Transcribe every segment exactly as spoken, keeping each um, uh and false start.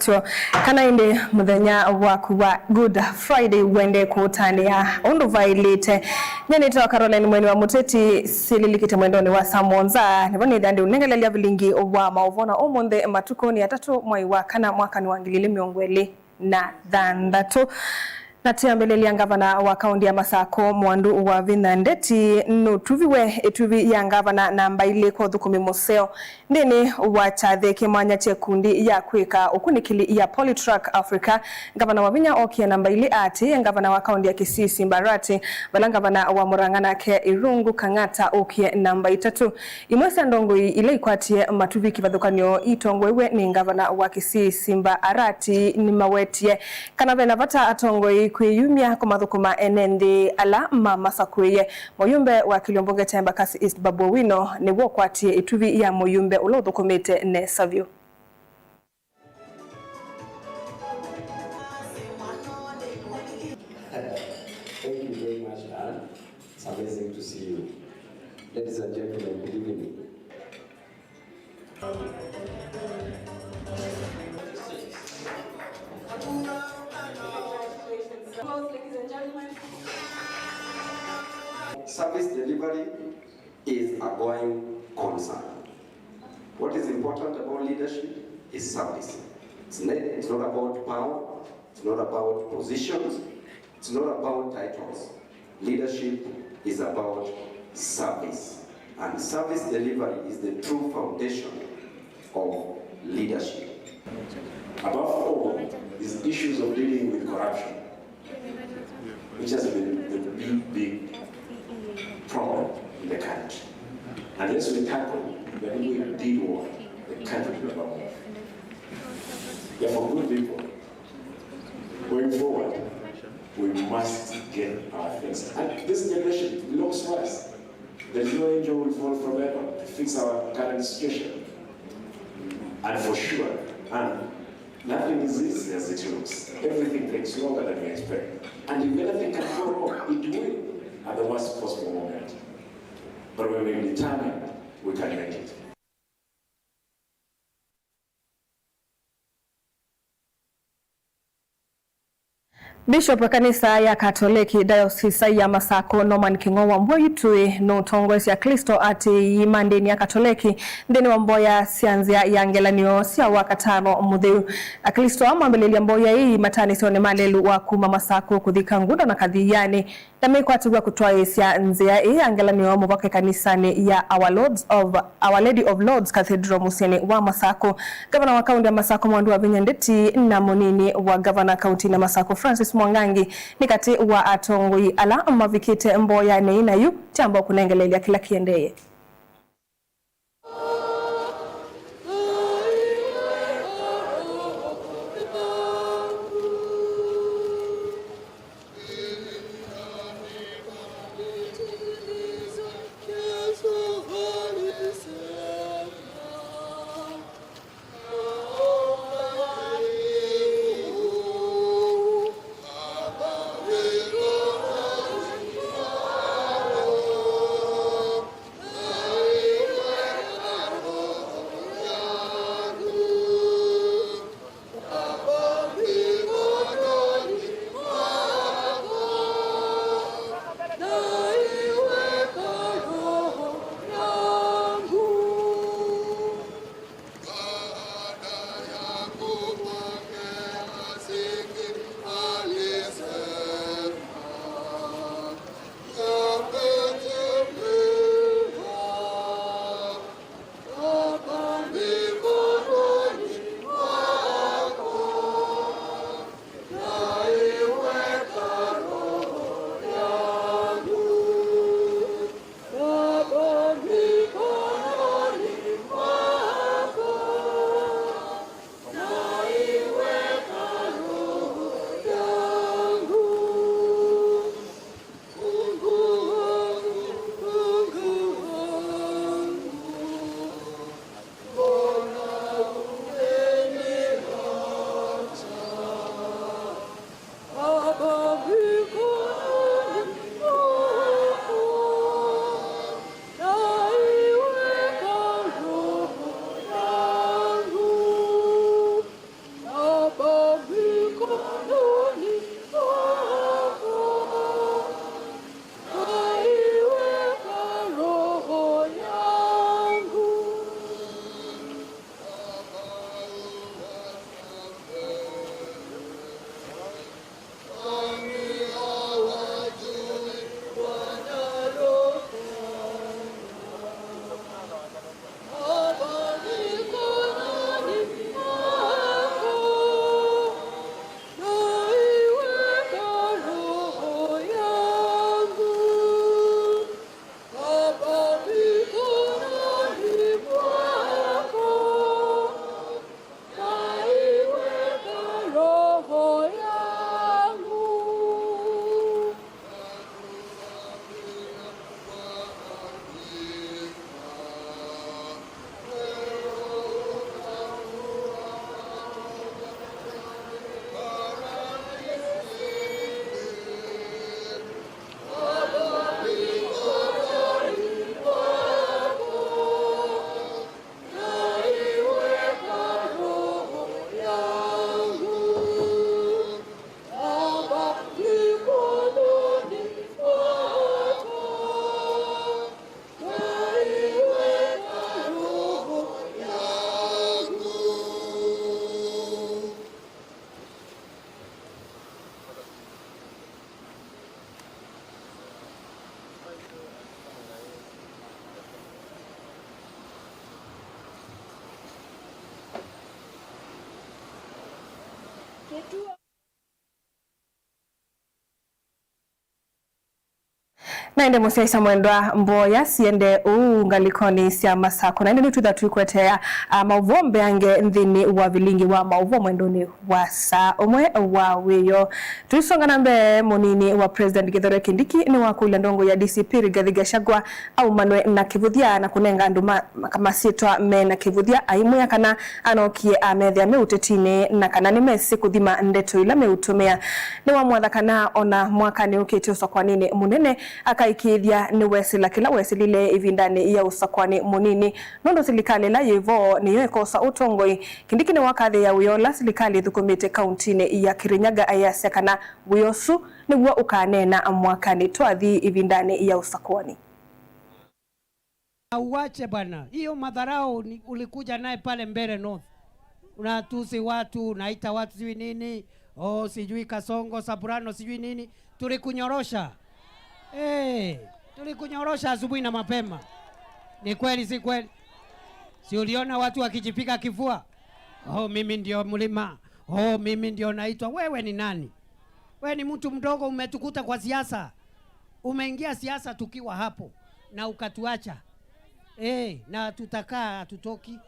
Syo, kana ĩndĩ mũthenya waku wa Good Friday wende kũũtanĩa ũndũ vaĩlĩte. Nyie nĩtawa Caroline Mweni wa Mũteti, sililikĩte mwendonĩ wa saa mũonza, nĩvo nĩthĩa ndĩũnengelelya vilingi wa maũvoo na ũmũnthĩ matukũnĩ atatũ mwai wa kana mwakanĩ wa ngili ilĩ mĩongo ĩlĩ na thanthatũ. Na twĩambĩlĩlya, ngavana wa kaũnti ya Masakũ, Mwandu wa Vinya Ndeti, nũtuviwe ĩtuvi ya ngavana namba ilĩ kwa ũthũkũmi mũseo. Nthĩnĩ wa kyathĩ kĩ mwanya kya ikundi ya kwĩka ũkunĩkĩli ya Polytrack Africa, ngavana Wavinya ookie namba ilĩ aatĩĩe ngavana wa kaũnti ya Kisii Simba Arati, vala ngavana wa Murang'a nake Irungu Kang'ata ookie namba itatũ. Imwe sya ndongoi ila ikwatie matuvi kĩvathũkany'o itongoew'e nĩ ngavana wa Kisii Simba Arati nĩmawetie kana ve na vata atongoi kwĩyumya kũmathũkũma ene nthĩ ala mamasakũĩe. Mũyumbe wa kĩlio mbunge kya Embakasi East Babu Owino nĩw'o ũkwatie ĩtuvi ya mũyumbe ũla ũthũkũmĩte nesa vyũ. Thank you very much, Anne. It's amazing to see you. Ladies and gentlemen, good evening. Service delivery is a going concern. What is important about leadership is service. It's not, it's not about power, it's not about positions, it's not about titles. Leadership is about service. And service delivery is the true foundation of leadership. Above all, these issues of dealing with corruption, which has been the big, big problem in the country. Unless we tackle, then we did what the country will never move. Therefore, good people, going forward, we must get our things. And this generation belongs to us. There is no angel will fall from heaven to fix our current situation. And for sure, and nothing is easy as it looks. Everything takes longer than we expect. And if anything can go wrong, it will at the worst possible moment. But when we're determined, we can make it. Bishop wa kanisa ya Katoleki Diocese ya Masakũ, Norman Kĩng'o Wambua Itũĩ, nũtongoesya Aklĩsto atĩĩi ma ndĩni ya Katoleki nthĩnĩ wa mboya sya nzĩa ya ngelany'o sya Wakatano Mũtheu. Aklĩsto aa mambĩlĩlya mboya ii matanĩsyo nĩ malelu wa kuma Masakũ kũthi Kangundo na Kathianĩ. Na mĩkwatĩw'a kũtwaĩĩsya nzĩa ĩĩ ya ngelany'o mũvaka ĩkanisanĩ ya Our Lords of, Our Lady of Lords Cathedral mũsyĩnĩ wa Masakũ. Ngavana wa kaũnti ya Masakũ Mwandu wa Vinya Ndeti na mũnini wa ngavana kaũntinĩ ya Masakũ Francis Mwangangi nĩ katĩ wa atongoi ala mavikĩte mboyanĩ ĩĩ, na yu kyamba kũnengeleelya kĩla kĩendeeye. Na ĩndĩ mũsyaĩĩsya mwendwa, mboya siende ũu ngalĩkonĩ sya Masakũ. Na ĩndĩ nĩtwĩtha twĩkwetea, a, maũvoo mbeange nthĩnĩ wa vilingi wa maũvoo mwendonĩ wa saa ũmwe wa wĩoo. Tũisonga na mbee, mũnini wa President Kithure Kindiki nĩwakũlya ndongoi ya D C P Rigathi Gachagua aumanwe na kĩvũthya na kũnenga andũ ma, ma, masyĩtwa me na kĩvũthya, aimwĩa kana anokie amethĩa me ũtetinĩ na kana nĩmesĩ kũthima ndeto ila meũtũmĩa. Nĩwamwatha kana ona mwakanĩ ũkĩte ũsakwanĩnĩ mũnene, akaĩkĩĩthya nĩwesĩla kĩla wesĩlile ĩvindanĩ ya ũsakwanĩ mũnini, nũndũ silikalĩ ĩla yĩ vo nĩyo ĩkosa ũtongoi. Kindiki nĩwakathĩĩa wĩa ũla silikalĩ ĩthũkũmĩte kauntinĩ ya Kirinyaga, ayasya kana wĩa ũsu nĩw'o ũkaneena mwakanĩ twathi ĩvindanĩ ya ũsakũani. Na uache bwana, hiyo madharau ni, ulikuja naye pale Mbeere North. Unatusi watu, unaita watu sijui nini, oh, sijui Kasongo, Soprano, sijui nini. Tulikunyorosha. Eh, tulikunyorosha asubuhi na mapema. Ni kweli, si kweli? Si uliona watu wakijipiga kifua? Oh, mimi ndio mlima. Oh, mimi ndio naitwa. Wewe ni nani? Wewe ni mtu mdogo, umetukuta kwa siasa. Umeingia siasa tukiwa hapo na ukatuacha. Eh, na tutakaa, hatutoki.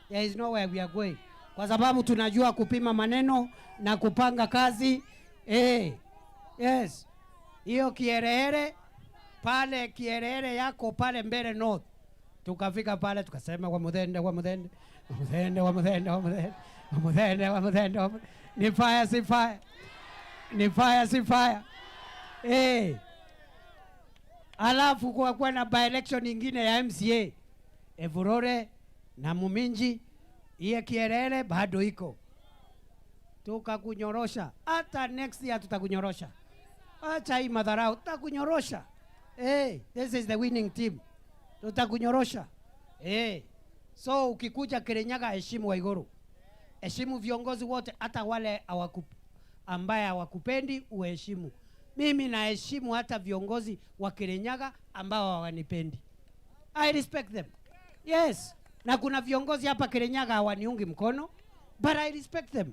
There is nowhere we are going. Kwa sababu tunajua kupima maneno na kupanga kazi. Eh, yes. Hiyo kiherehere, pale kiherehere yako pale Mbeere North. Tukafika pale tukasema, "Wamuthende, Wamuthende, Wamuthende, Wamuthende, Wamuthende, Wamuthende, Wamuthende, Wamuthende." Ni fire, si fire? Ni fire, si fire? Eh. Alafu kukakuwa na by-election ingine ya M C A. Evurore na Muminji, iye kiherehere bado iko. Tukakunyorosha. Hata next year tutakunyorosha. Acha hii madharau, tutakunyorosha. Eh, this is the winning team. Tutakunyorosha. Eh. So ukikuja Kirinyaga, heshimu Waiguru. Heshimu viongozi wote, hata wale hawaku-, ambaye hawakupendi, uheshimu. Mimi naheshimu hata viongozi wa Kirinyaga ambao hawanipendi. I respect them. Yes. Na kuna viongozi hapa Kirinyaga hawaniungi mkono, but I respect them.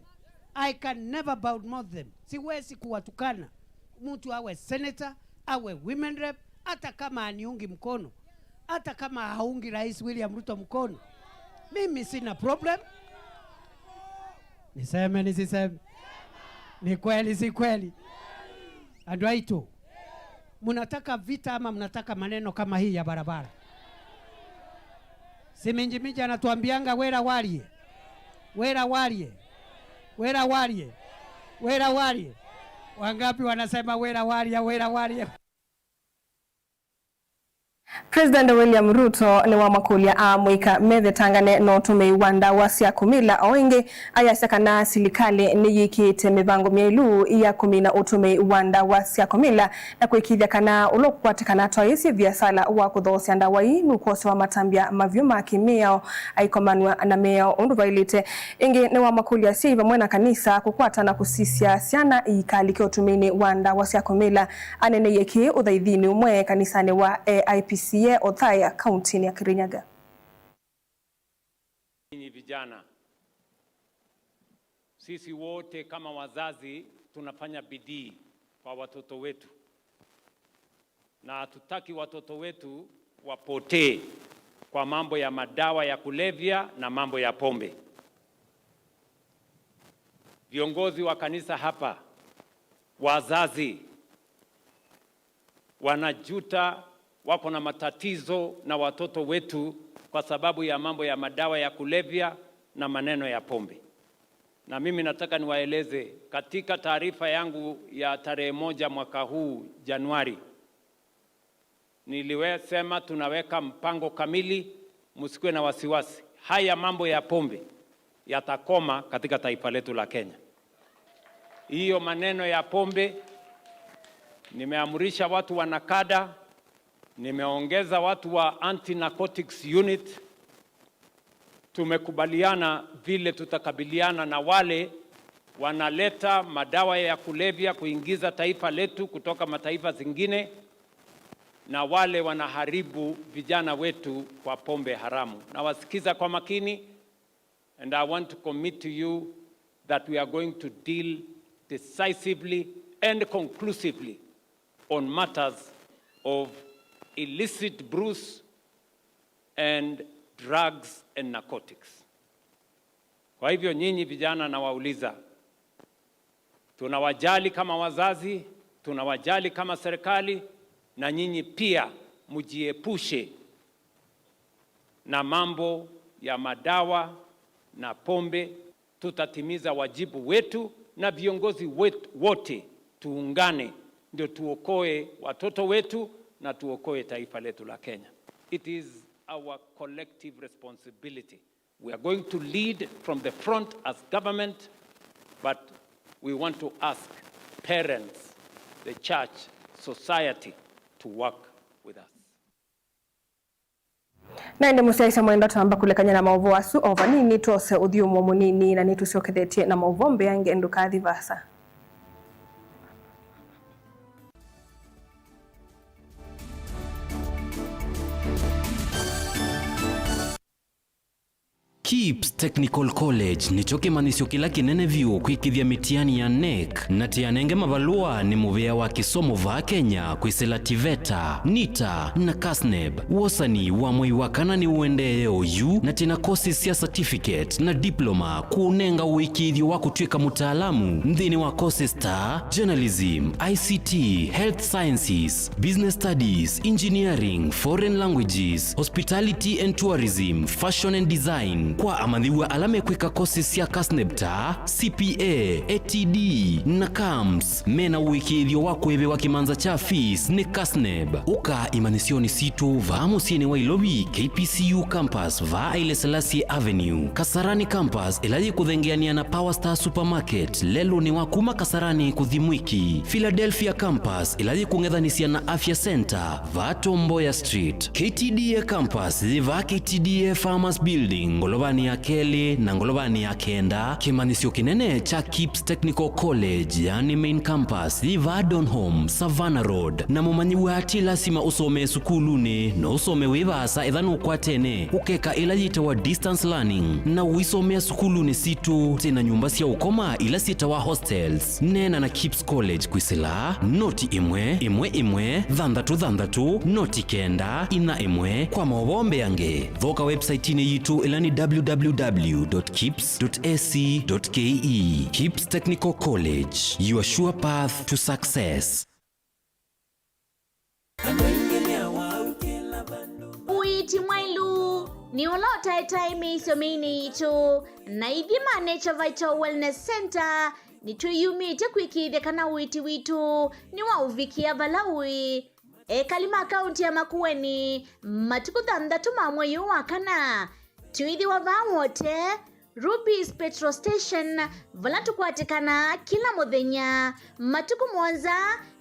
I can never badmouth them. Siwezi kuwatukana. Mtu awe senator, awe women rep, hata kama haniungi mkono, hata kama haungi Rais William Ruto mkono, mimi sina problem. Niseme, nisiseme? Ni kweli, si kweli? Andũ aitũ, mnataka vita ama mnataka maneno kama hii ya barabara? Si Minji Minji anatuambianga, "Wĩra warie, wĩra warie, wĩra warie, wĩra warie"? Wangapi wanasema, "Wĩra warie, wĩra warie"? President William Ruto nĩwamakũlya amũika methetangane na ũtũmĩi wa ndawa sya kũmila. O ĩngĩ, ayasya kana silikalĩ nĩyĩkĩĩte mĩvango myaĩlu ya kũmina ũtũmĩi wa ndawa sya kũmila na kũĩkĩĩthya kana ũla ũkũkwatĩkana twaĩsĩ viasala wa kũthoosya ndawa ii nũkwosewa matambya mavyũ ma kĩmĩao aikomanw'a na mĩao ũndũ vaĩlĩte. Ĩngĩ nĩwamakũlya asyai vamwe na kanisa kũkwata na kũsisya syana iikalike ũtũmĩinĩ wa ndawa sya kũmila. Aneeneie kĩĩ ũthaithinĩ ũmwe kanisanĩ wa A I P C A Othaya, kauntinĩ ya Kirinyaga. Nyinyi vijana, sisi wote kama wazazi tunafanya bidii kwa watoto wetu, na hatutaki watoto wetu wapotee kwa mambo ya madawa ya kulevya na mambo ya pombe. Viongozi wa kanisa hapa, wazazi, wanajuta, wako na matatizo na watoto wetu kwa sababu ya mambo ya madawa ya kulevya na maneno ya pombe. Na mimi nataka niwaeleze, katika taarifa yangu ya tarehe moja mwaka huu Januari, niliwesema tunaweka mpango kamili, msikuwe na wasiwasi. Haya mambo ya pombe yatakoma katika taifa letu la Kenya. Hiyo maneno ya pombe, nimeamrisha watu wa NACADA, nimeongeza watu wa Anti Narcotics Unit. Tumekubaliana vile tutakabiliana na wale wanaleta madawa ya kulevya kuingiza taifa letu kutoka mataifa zingine, na wale wanaharibu vijana wetu kwa pombe haramu. Nawasikiza kwa makini, and I want to commit to you that we are going to deal decisively and conclusively on matters of illicit brews and drugs and narcotics. Kwa hivyo, nyinyi vijana, nawauliza, tunawajali kama wazazi, tunawajali kama serikali, na nyinyi pia mjiepushe na mambo ya madawa na pombe. Tutatimiza wajibu wetu, na viongozi wet-, wote tuungane, ndio tuokoe watoto wetu na tuokoe taifa letu la Kenya. It is our collective responsibility. We are going to lead from the front as government, but we want to ask parents, the church, society to work with us. Na ĩndĩ mũsyaĩĩsya mwendwa, twamba kũlekany'a na maũvoo asu o vanini, twose ũthyũmũo mũnini, na nĩtũsyokethetye na maũvoo mbeange. Ndũkathi vaasa. KIPPS Technical College nĩkyo kĩmanyĩsyo kĩla kĩnene vyũ kwĩkĩthya mĩtiani ya NEC, na tĩanenge mavalũa nĩ mũvĩa wa kĩsomo vaa Kenya kwĩsĩla TVETA, NITA, na KASNEB. Wosani wa mwei wa kana nĩũendee oyu, na twĩna courses sya certificate na diploma kũũnenga ũĩkĩĩthyo wa kũtw'ĩka mũtaalamu nthĩnĩ wa courses ta journalism, I C T, health sciences, business studies, engineering, foreign languages, hospitality and tourism, fashion and design. Kwa amanyĩw'a ala mekwĩka courses sya KASNEB ta C P A, A T D, na CAMS, mena ũĩkĩĩthyo wa kũĩvĩwa kĩmanza kya fees nĩ KASNEB. Ũka imanyĩsyonĩ sitũ vaa mũsyĩnĩ wa Ilovi, K P C U campus, vaa Haile Selassie Avenue, Kasarani campus, ĩla yĩkũthengeanĩa na Power Star Supermarket, lelũnĩ wa kuma Kasarani kũthi Mwiki, Philadelphia campus, ĩla yĩkũng'ethanĩsya na Afya Center, vaa Tom Mboya Street, K T D A campus, yĩ vaa K T D A Farmers Building, ngolovanĩ ya kelĩ na ngolovanĩ ya kenda. Kĩmanyĩsyo kĩnene kya KIPPS Technical College, yani main campus, yĩ vaa Donholm, Savannah Road. Na mũmanyĩw'a ti lasima ũsomee sukulunĩ, no ũsome wĩ vaasa ethĩwa nũkwatene ũkeka ĩla yĩtawa distance learning, na ũisomea sukulunĩ sitũ. Twĩna nyũmba sya ũkoma ila syĩtawa hostels. Neena na KIPPS College kwĩsĩla noti ĩmwe ĩmwe ĩmwe thanthatũ thanthatũ noti kenda inya ĩmwe. Kwa maũvoo mbeange, thoka website-inĩ yitũ ĩla nĩ W W W dot kips dot A C dot K E. KIPPS Technical College, your sure path to success. Ũiiti mwailu nĩ ũla ũtaetae mĩisyo mĩinĩ yitũ, na ithima Nature Vital Wellness Center nĩtwĩyumĩtye kũĩkĩĩthya kana ũiiti witũ nĩwaũvikĩa vala ũĩ. Ekali ma kaunti ya Makueni, matukũ thanthatũ ma mwei ũũ wa kana, twĩthĩwa vaa Wote, Ruby's Petrol Station, vala tũkwatĩkanaa kĩla mũthenya. Matukũ mũonza,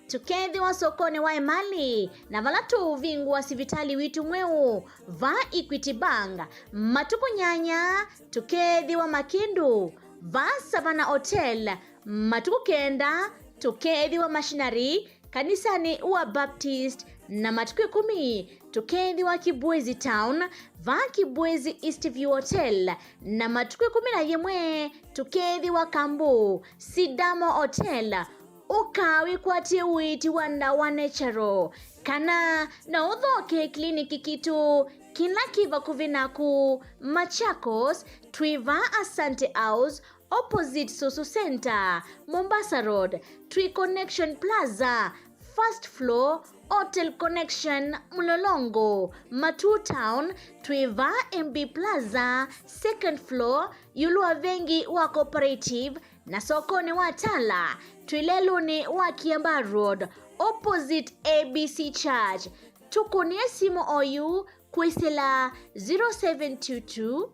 tũkeethĩwa sokonĩ wa Emali, na vala tũũvingũa sivitalĩ witũ mweũ vaa Equity Bank. Matukũ nyanya, tũkeethĩwa Makindu, vaa Savannah Hotel. Matukũ kenda, tũkeethĩwa Machinery, kanisanĩ wa Baptist, na matukũ ĩkũmi tũkeethĩwa Kibwezi Town, vaa Kibwezi East View Hotel, na matukũ ĩkũmi na yĩmwe tũkeethĩwa Kambu, Sidamo Hotel. Ũka wĩkwatĩe ũiiti wa ndawa natural, kana no ũthoke kliniki kitũ kĩla kĩ vakuvĩ naku. Machakos, twĩ vaa Asante House, opposite Susu Center, Mombasa Road, twĩ Connection Plaza, first floor, Hotel Connection, Mlolongo. Matuu Town, twĩ vaa M B Plaza, second floor, ĩũlũ wa vengi wa Cooperative, na sokonĩ wa Tala, twĩ lelũnĩ wa Kiambaa Road, opposite A B C Church. Tũkũnĩe simũ oyu kwĩsĩla zero seven two two,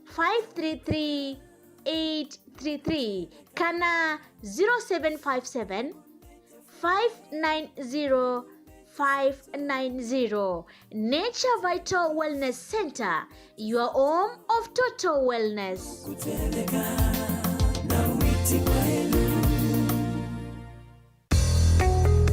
five three three, eight three three kana zero seven five seven, five nine zero, five nine zero. Nature Vital Wellness Center, your home of total wellness.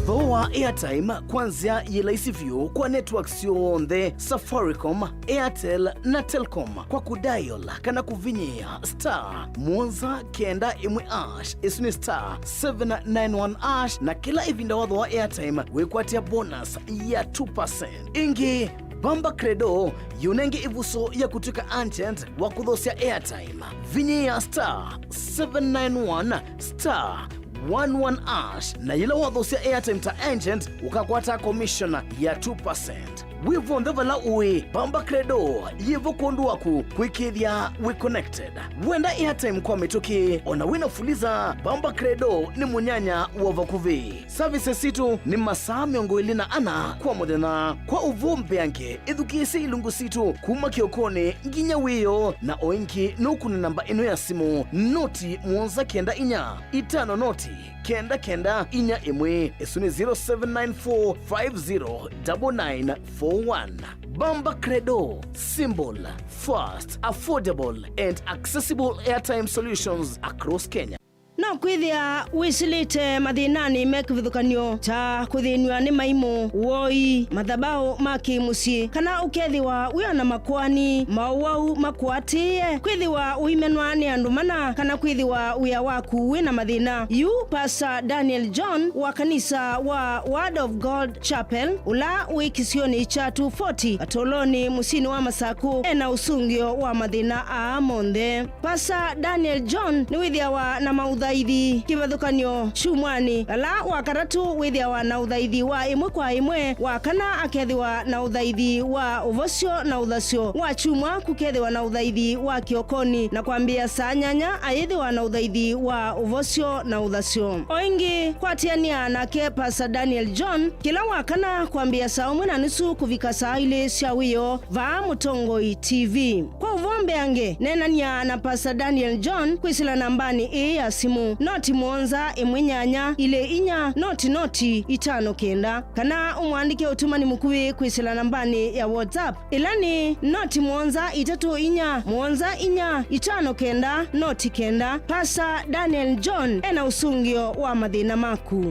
Though Airtime kwa nzĩa yĩ laisi vyũ kwa network syonthe, Safaricom, Airtel na Telcom, kwa kũdial kana kũvinyĩa star mũonza kenda ĩmwe hash, ĩsu nĩ star seven nine one hash, na kĩla ĩvinda wathooa airtime wĩkwatĩa bonus ya two percent. Ĩngĩ, Bamba Credo yĩũnenge ĩvuso ya kũtw'ĩka agent wa kũthosya airtime. Vinyĩa star seven nine one star one one hash, na yĩla wathosya airtime ta agent, ũkakwata commission ya two percent. Wĩ vonthe vala ũĩ, Bamba Credo yĩvo kwondũ waku kwĩkĩĩthya wĩ connected. Wenda airtime kwa mĩtũkĩ, ona wĩna Fuliza, Bamba Credo nĩ mũnyanya wa vakuvĩ. Services sitũ nĩ masaa mĩongo ĩlĩ na ana kwa mũthenya. Kwa ũvoo mbeange, ĩthukĩĩsye ilungu sitũ kuma kĩokonĩ nginya wĩoo, na o ĩngĩ nũkũne namba ĩno ya simũ, noti mũonza kenda inya itano noti kenda kenda inya ĩmwe. Ĩsu nĩ zero seven nine four five zero double nine four one. Bamba Credo, simple, fast, affordable and accessible airtime solutions across Kenya. No kwĩthĩa wĩsĩlĩte mathĩnanĩ me kĩvathũkany'o ta kũthĩnw'a nĩ maimũ, woi, mathabaũ ma kĩ-mũsyĩ, kana ũkethĩwa wĩ o na makoani, maũwau makũatĩĩe, kwĩthĩwa ũimenwa nĩ andũ mana, kana kwĩthĩwa wĩa waku wĩ na mathĩna. Yu Pastor Daniel John wa kanisa wa Word of God Chapel, ũla wĩ kĩsionĩ kya two forty Katolonĩ, mũsyĩnĩ wa Masakũ, e na ũsũngĩo wa mathĩna aa monthe. Pastor Daniel John nĩwĩthĩawa na maũthaithi kĩvathũkany'o kyumwanĩ, vala wa katatũ wĩthĩawa na ũthaithi wa ĩmwe kwa ĩmwe, wa kana akethĩwa na ũthaithi wa ũvosyo na ũthasyo, wa kyumwa kũkethĩwa na ũthaithi wa kĩokonĩ, na kwambĩĩa saa nyanya ayĩthĩwa na ũthaithi wa ũvosyo na ũthasyo. O ĩngĩ, kwatĩanĩa nake Pastor Daniel John kĩla wa kana kwambĩĩa saa ũmwe na nusu kũvika saa ilĩ sya wĩoo vaa Mũtongoi T V. Kwa ũvoo mbeange, neenany'a na Pastor Daniel John kwĩsĩla nambanĩ ĩĩ ya simũ, noti mũonza ĩmwe nyanya ilĩ inya noti noti itano kenda, kana ũmũandĩke ũtũmani mũkuvĩ kwĩsĩla nambanĩ ya WhatsApp, ĩla nĩ noti mũonza itatũ inya mũonza inya itano kenda noti kenda. Pastor Daniel John e na ũsũngĩo wa mathĩna maku.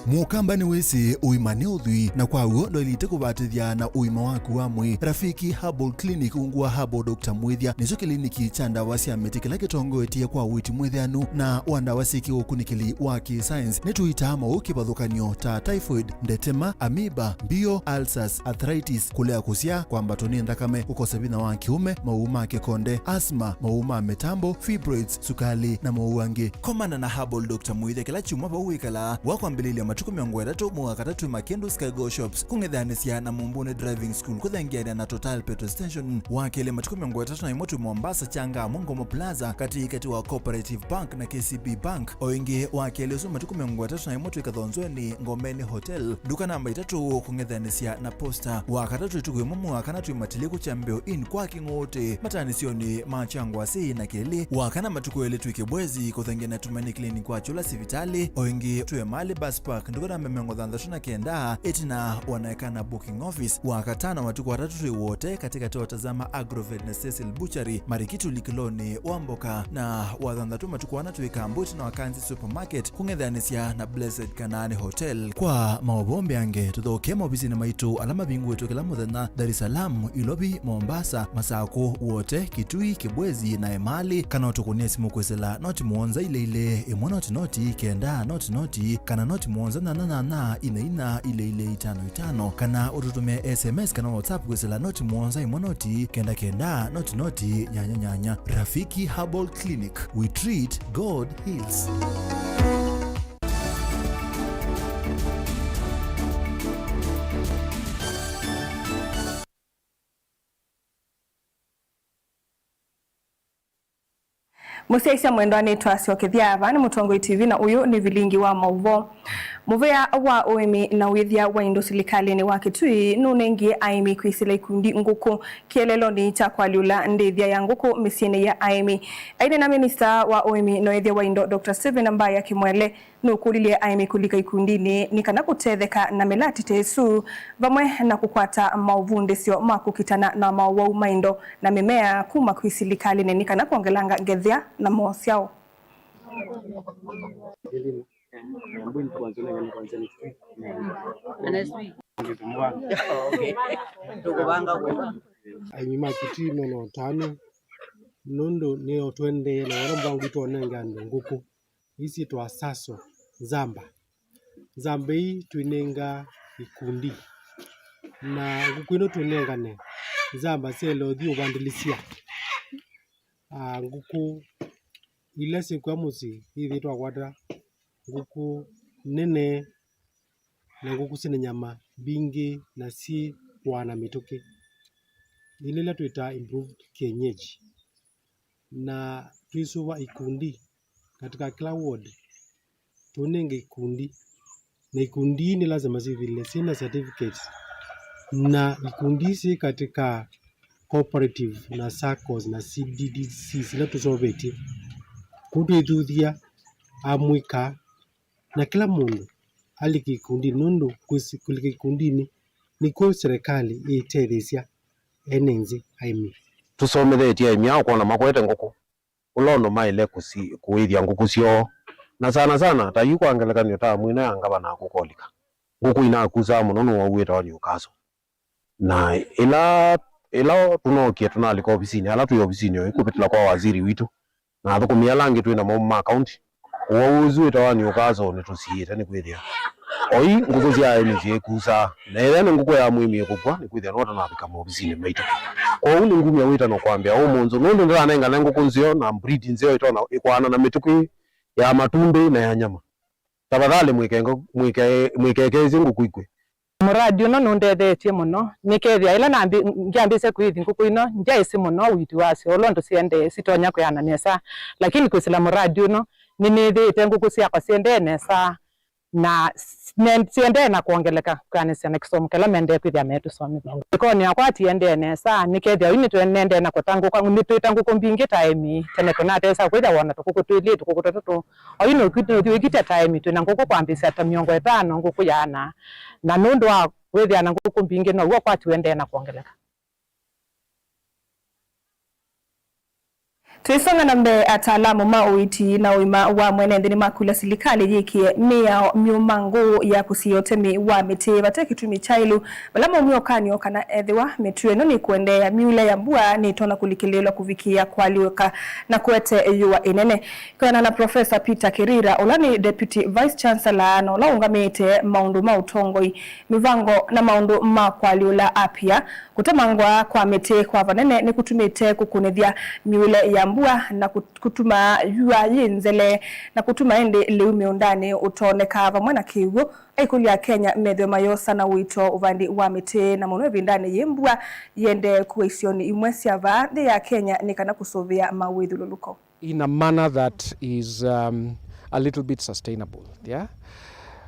Mũkamba nĩwĩsĩ ũima nĩ ũthwii, na kwa w'o ndwaĩlĩte kũvatĩthya na ũima waku wa mwĩĩ. Rafiki Herbal Clinic, ungu wa Herbal Doctor Mwĩthya, nĩkyo kĩliniki kya ndawa sya mĩtĩ kĩla kĩtongoetye kwa ũiiti mwĩtheanu na wa ndawa syĩ kĩũkunĩkĩli wa kĩ-science. Nĩtũitaa maũũ kĩvathũkany'o ta typhoid, ndetema, amoeba, mbio, ulcers, arthritis, kũlea kũsyaa, kwambatwa nĩ nthakame, kũkosa vinya wa kĩũme, maũũ ma kĩkonde, asthma, maũũ ma mĩtambo, fibroids, sukalĩ, na maũũ angĩ. Komana na Herbal Doctor Mwĩthya kĩla kyumwa vau wĩkalaa, wa kwambĩlĩlya matukũ mĩongo ĩtatũ, mwaka katatũ Makindu Skygo Shops, kũng'ethanĩsya na Mumbuni Driving School, kũthengeanĩa na Total Petrol Station, wa kelĩ matukũ mĩongo ĩtatũ na ĩmwe twĩ Mombasa, Changamwe, Ngomo Plaza, katĩ katĩ wa Cooperative Bank na K C B Bank. O ĩngĩ, wa kelĩ ũsu matukũ mĩongo ĩtatũ na ĩmwe twĩ Kathonzweni, Ngomeni Hotel, nduka namba itatũ, kũng'ethanĩsya na Posta. Wa katatũ ĩtukũ ĩmwe mwaka kana twĩ Matiliku Kyambĩo Inn kwa Kĩng'ũũtĩ, mataanĩsyonĩ ma Kyangwasi na Kĩlĩ. Wa kana matukũ elĩ twĩ Kĩbwezi, kũthengeanĩa Tumaini Clinic kwa Kyũla sivitalĩ. O ĩngĩ, twĩ Emali Bus Park, nduka namba mĩongo thanthatũ na kenda, ĩtina wa Naekana Booking Office. Wa katano matukũ atatũ twĩ Wote, katĩ katĩ wa Tazama Agrovet na Cecil Butchery, Marikituli kĩlonĩ wa mboka, na wa thanthatũ matukũ ana twĩ Kambu ĩtina wa Kanzi Supermarket, kũng'ethanĩsya na Blessed Kanaani Hotel. Kwa maũvoo mbeange, tũthokee maovisinĩ maitũ ala mavingũĩtwe kĩla mũthenya, Dar es Salaam, Ilovi, Mombasa, Masakũ, Wote, Kitui, Kibwezi, na Emali, kana ũtũkũnĩe simũ kwĩsĩla noti mũonza ilĩ ilĩ, ĩmwe noti noti, kenda noti noti, kana noti mũonza nyanya nyanya, ina ina, ilĩ ilĩ, itano itano, kana ũtũtũmĩe S M S kana WhatsApp kwĩsĩla noti mũonza ĩmwe noti, kenda kenda, noti noti, nyanya nyanya. Rafiki Herbal Clinic, we treat, God heals. Mũsyaĩĩsya mwendwa, nĩtwasyokethya. Vaa nĩ Mũtongoi T V na ũyũ nĩ vilingi wa maũvoo. Mũvea wa ũĩmi na ũĩthya wa indo silikalĩnĩ wa Kitui nũnengie aĩmi kwĩsĩla ikundi ngũkũ kĩeleelonĩ kya kũalyũla ndĩthya ya ngũkũ mĩsyĩnĩ ya aĩmi. Aineena minista wa ũĩmi na ũĩthya wa indo, Doctor Stephen Mbaya Kimwele, nũkũlilye aĩmi kũlika ikundinĩ nĩ kana kũtetheka na mĩlatĩ ta ĩsu, vamwe na kũkwata maũvundĩsyo ma kũkitana na maũwau ma indo na mĩmea kuma kwĩ silikalĩnĩ nĩ kana kwongelanga ngethya na mosyaũ. Aimi ma Kitui mena ũtanu nũndũ nĩo tũendee na ũla mbangu twonenge andũ ngũkũ. Ii syĩtwa saso, nzamba. Nzamba ii twĩnenga ikundi, na ngũkũ ĩno twĩnengane, nzamba syaĩle ũthi ũvandĩlĩsya, ah, ngũkũ ila syĩkw'a mũsyĩ, ithyĩ twakwata ngũkũ nene na ngũkũ syĩna nyama mbingĩ na syĩ kũaana mĩtũkĩ, ila, ila twĩtaa improved kienyeji. Na twĩsũva ikundi katika kila ward, tũnenge ikundi, na ikundi ii nĩ lazima syĩthĩle syĩna certificates, na ikundi ii syĩ katika cooperative na saccos na C D D Cs ila tũseũvĩtye. Kũu twĩthuthya amũika na kĩla mũndũ alike ikundinĩ, nũndũ kwĩsi-, kũlika ikundinĩ nĩkw'o serikali ĩtetheesya ene nzĩ, aĩmi. Tũsomethetye aĩmi aa ũkwona makwete ngũkũ, ũla ũndũ maĩle kũsi-, kũĩthya ngũkũ syoo. Na sana sana, ta yu kwa ngelekany'o ta mwĩna ya ngavana kũkolika, ngũkũ inakusaa mũno nũwau wĩtawa Newcastle. Na ĩla, ĩla tũnookie tũnalika ovisinĩ, ala twĩ ovisinĩ oyu kũvĩtĩla kwa waziri witũ, na athũkũmi ala angĩ twĩ namo ma kaunti, ũwau ũsu wĩtawa Newcastle nĩtũsiĩĩte nĩkwĩthĩa oyu ngũkũ sya aĩmi syĩkusaa, na ethĩa nĩ ngũkũ ya mũĩmi ĩkũkw'a, nĩkwĩthĩa nũtanavika maovisinĩ maitũ. Kwoou nĩngumya wĩtano kwambĩa ũmũnthĩ, nũndũ ndĩranengane ngũkũ nzeo na breed nzeo ĩtonya ĩkwaana na mĩtũkĩ ya matumbĩ na ya nyama. Tafadhali mwĩkenge-, mwĩke-, mwĩkekeesye ngũkũ ikw'e. Mũradi ũno nũndetheetye mũno, nĩkethĩa ĩla nambi-, ngyambĩĩsya kũithi ngũkũ ino, ndyaĩsĩ mũno ũithi wasyo, ũla ũndũ siendee, sitonya kwĩana nesa. Lakini kwĩsĩla mũradi ũno, nĩnĩthĩĩte ngũkũ syakwa siendee nesa, na s-, ne-, siendee na kwongeleka kwĩanĩsya na kĩsomo kĩla mendee kwĩthĩa metũsomethya. Ĩkonĩ yakwa tiendee nesa, nĩkethĩa yu nĩtũendee na kũta ngũkũ, nĩtwĩta ngũkũ mbingĩ ta aĩmi. Tene tũnatesa kwĩthĩa wona tũkũkũ twĩlĩ, tũkũkũ tũtatũ. Oyu nũthi wĩkĩtya ta aĩmi twĩ na ngũkũ kwambĩĩsya ta mĩongo ĩtano ngũkũ yaana, na nũndũ wa kwĩthĩa na ngũkũ mbingĩ, now'o kwati ũendee na kwongeleka. Tũisonga na mbee, ataalamu ma ũiiti na ũima wa mwene nthĩ nĩmakũlya silikalĩ yĩkĩe mĩao myũmangũ ya kũsiĩĩa ũtemi wa mĩtĩ vate kĩtumi kyaĩlu. Vala maumya ũkany'o kana ethĩwa mĩtĩ ĩno nĩkũendeea, myuĩle ya mbua nĩtonya kũlikĩlĩĩlwa kũvikĩĩa kũalyũka na kũete yũa ĩnene. Kwĩanana na Professor Peter Kirira, ũla nĩ Deputy Vice Chancellor na ũla ũũngamĩĩte maũndũ ma ũtongoi, mĩvango na maũndũ ma kũalyũla apia, kũtemangwa kwa mĩtĩ kwa vanene nĩkũtumĩte kũkũnĩthya myuĩle ya mbua na kũ-, kũtuma yũa yĩ nzele na kũtuma ĩndĩ lĩu mĩũndanĩ ũtoneka vamwe na kĩw'ũ. Aikũlya Akenya methĩwe mayosa na ũito ũvandi wa mĩtĩ, na mũno ĩvindanĩ yĩ mbua yĩendee kũa isionĩ imwe sya vaa nthĩ ya Kenya nĩ kana kũsũvĩa mawĩthyũlũlũko. In a manner that is, um, a little bit sustainable, yeah?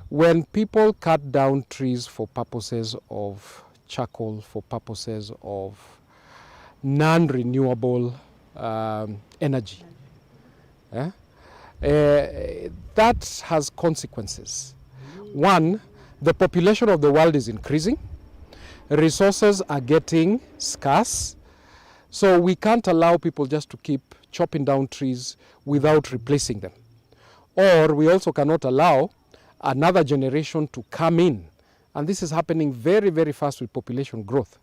When people cut down trees for purposes of charcoal, for purposes of non-renewable, um, energy, eh? Eh, that has consequences. One, the population of the world is increasing, resources are getting scarce, so we can't allow people just to keep chopping down trees without replacing them. Or we also cannot allow another generation to come in, and this is happening very, very fast with population growth,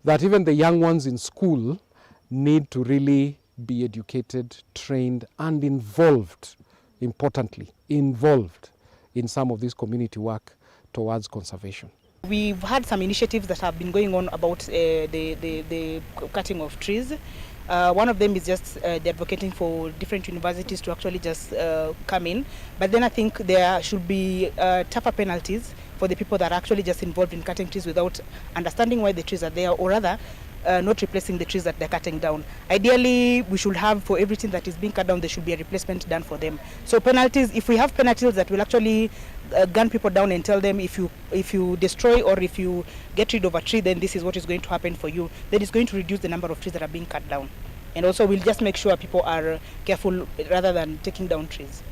that even the young ones in school need to really be educated, trained, and involved, importantly, involved in some of this community work towards conservation. We've had some initiatives that have been going on about, uh, the, the, the cutting of trees. Uh, one of them is just, uh, they're advocating for different universities to actually just, uh, come in. But then I think there should be, uh, tougher penalties for the people that are actually just involved in cutting trees without understanding why the trees are there, or rather, uh, not replacing the trees that they're cutting down. Ideally, we should have, for everything that is being cut down, there should be a replacement done for them. So penalties, if we have penalties that will actually, uh, gun people down and tell them, "If you, if you destroy or if you get rid of a tree, then this is what is going to happen for you," that is going to reduce the number of trees that are being cut down. And also, we'll just make sure people are careful rather than taking down trees.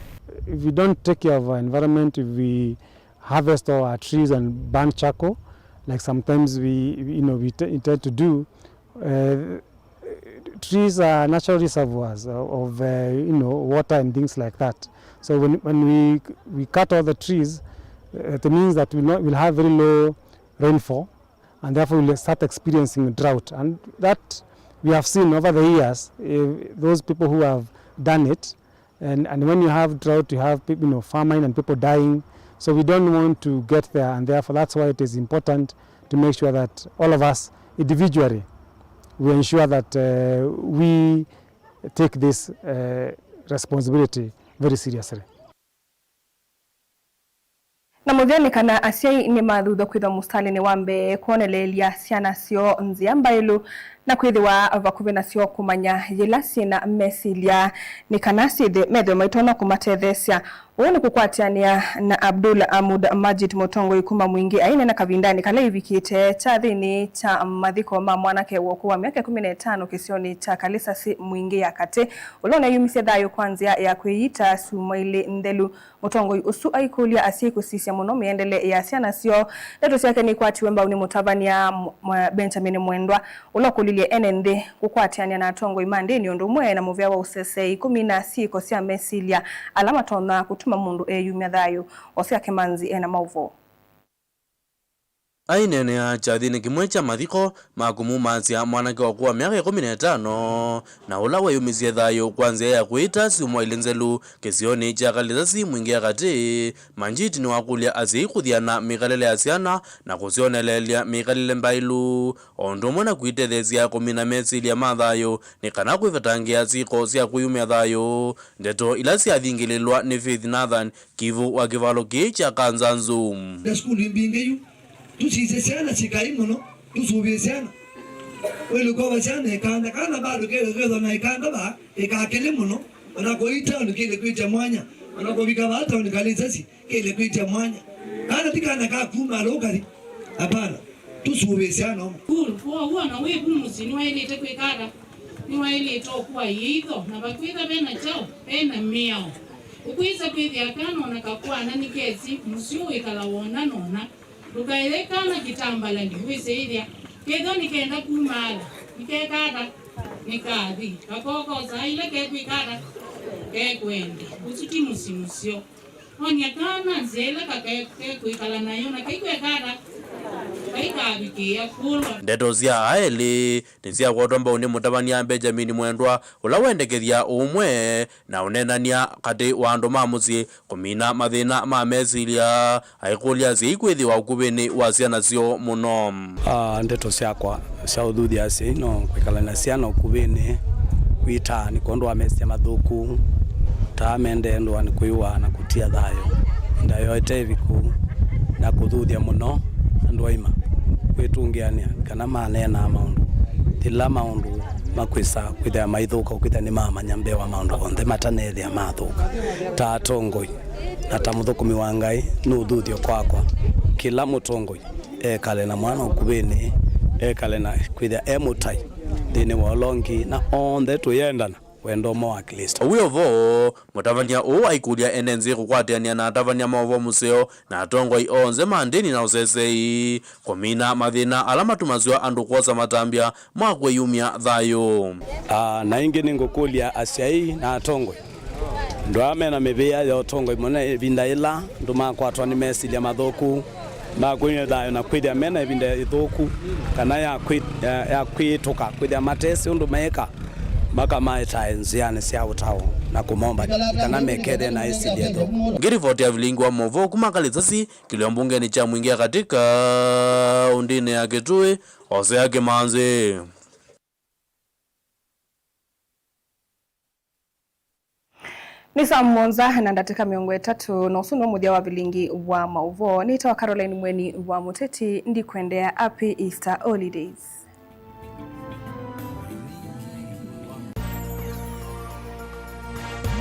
If we don't take care of our environment, if we harvest all our trees and burn charcoal, like sometimes we, you know, we t-, intend to do, uh, Trees are natural reservoirs of, of, uh, you know, water and things like that. So when, when we, we cut all the trees, uh, it means that we'll not, we'll have very low rainfall, and therefore we'll start experiencing drought. And that we have seen over the years, uh, those people who have done it, and, and when you have drought, you have peop-, you know, famine and people dying. So we don't want to get there, and therefore that's why it is important to make sure that all of us individually, we ensure that, uh, we take this, uh, responsibility very seriously. Na mũthya nĩ kana asyai nĩmathuthw'a kwĩthwa mũsitalĩnĩ wa mbee kwoneleelya syana syoo nzĩa mbaĩlu na kwĩthĩwa vakuvĩ nasyo kũmanya yĩla syĩna mesilya nĩ kana syĩthĩ-, methĩwe maitonya kũmatetheesya. Ũu nĩ kũkwatĩanĩa na Abdul Amud Majid, mũtongoi kuma Mwingĩ, aineena kavindanĩ kala ĩvikĩte kyathĩnĩ kya mathiko ma mwanake wa ũkũũ wa myaka ĩkũmi na ĩtano kĩsionĩ kya Kalisasi Mwingĩ ya katĩ, ũla ũneeyumisye thayũ kwa nzĩa ya kwĩyita syumwa ilĩ nthelu. Mũtongoi ũsu aikũlya asyai kũsisya mũno mĩendele ya syana syoo. Ndeto syake nĩikwatiwe mbau nĩ mũtavany'a Mw-, Mw-, Benjamin Mwendwa, ũla ũkũlilye ene nthĩ kũkwatĩanĩa na atongoi ma ndĩni ũndũ ũmwe na mũvĩa wa ũseseei kũmina syĩko sya mesilya ala matonya kũtuma mũndũ eyumya thayũ. Osea Kĩmanzi ena maũvoo. Aineenea kyathĩnĩ kĩmwe kya mathiko ma kũmumaasya mwanake wa ũkũũ wa myaka ĩkũmi na ĩtano, na ũla weyumisye thayũ kwa nzĩa ya kwĩyita syumwa ilĩ nzelu kĩsionĩ kya Kalisasi Mwingĩ ya katĩ, Majid nĩwakũlya asyai kũthiana mĩkalĩle ya syana na kũsyoneleelya mĩkalĩle mbaĩlu, o ũndũ ũmwe na kwĩtetheesya kũmina mesilya ma thayũ nĩ kana kwĩvetangĩa syĩko sya kwĩyumya thayũ, ndeto ila syathingĩlĩlwa nĩ Faith Nathan, kĩvũ wa kĩvalo kĩĩ kya Kanzanzu. Na sukulu mbingĩ yu, tũsisye syana sikai mũno, tũsũvĩe syana. Wĩlĩ kwova syana ĩkanda, kana bado kethwa na ĩkanda vaa, ĩkakĩlĩ mũno, ona kũi taoni kĩlĩ kwĩtya mwanya, ona kũvika vaa taoni Kalisasi kĩlĩ kwĩtya mwanya. Kana ti kana ka kuma ala ũkathi. Hapana, tũsũvĩe syana ũmwe. Kwoou ona wĩ vu mũsyĩ nĩwaĩlĩte kwĩka ata? Nĩwaĩlĩte ũkua ĩitho, na vakwĩtha ve na kyaũ, ve na mĩao. Ũkwĩsa kwĩthĩa kana ona kakwana nĩkesĩ mũsyĩ wĩkala wona nona. Ndũkaĩe kana kĩtambalanĩ wĩsĩĩthya. Kethwa nĩkenda kumaala, nĩkeka ata? Nĩkathi. Kakokosaa ila kekwĩka ata? Kekwenda. Ũsu ti mũsyĩ mũseo. Onia kana nzĩa ĩla kake kekwĩkala nayo na kaikweka ata? Kaikavikĩĩa kũlwa. Ndeto sya aelĩ nĩsyakwatwa mbau nĩ mũtavany'a Benjamin Mwendwa, ũla wendekethya ũũmwe na ũneenany'a katĩ wa andũ ma mũsyĩ, kũmina mathĩna ma mesilya, aikũlya asyai kwĩthĩwa ũkuvĩnĩ wa syana syoo mũno. Ah, ndeto syakwa sya ũthuthya asyai no kwĩkala na syana ũkuvĩnĩ, kwĩtaa nĩ kwondũ wa mesilya mathũku, taa mendee ndũa nĩ kwĩw'a na kũtia thayũ. Ndayoete ĩviku na kũthuthya mũno andũ aima, kwĩtũngĩanĩa kana maneenaa maũndũ, yĩla maũndũ makwĩsa kwĩthĩa maithũka, ũkwĩthĩa nĩmamanya mbee wa maũndũ onthe matanethĩa mathũka. Ta atongoi na ta mũthũkũmi wa Ngai, nĩ ũthuthyo kwakwa kĩla mũtongoi ekale na mwana ũkuvĩnĩ, ekale na kwĩthĩa e mũtai nthĩnĩ wa ũla ũngĩ, na onthe tũyendana wendo ũmwe wa Klĩsto. Wĩ o vo, mũtavany'a ũũ aikũlya ene nzĩ kũkwatĩanĩa na atavany'a ma ũvoo mũseo na atongoi onthe ma ndĩni na ũseseei, kũmina mathĩna ala matumasw'a andũ kwosa matambya ma kwĩyumya thayũ. Ah, na ĩngĩ nĩngũkũlya asyai na atongoi, andũ aa mena mĩvĩa ya ũtongoi mũnene, ĩvinda yĩla andũ makwatwa nĩ mesilya mathũku, makwĩnywa thayũ na kwĩthĩa mena ĩvinda ĩthũku, kana ya kwĩ-, ya, ya kwĩtũka, kwĩthĩa matesĩ ũndũ meeka, makamaetae nzĩanĩ sya ũtao na kũmomba kana mekethĩe na ĩsilya ĩthũku. Ngĩrivoti ya vilingi wa maũvoo kuma Kalisasi, kĩlio mbungenĩ kya Mwingĩ ya Katĩ, kaũndĩnĩ ya Kitui, Osea Kĩmanzi. Nĩ saa mũonza na ndatĩka mĩongo ĩtatũ, na ũsu nĩw'o mũthya wa vilingi wa maũvoo. Nĩtawa Caroline Mweni wa Mũteti, ndikwendeea happy Easter holidays.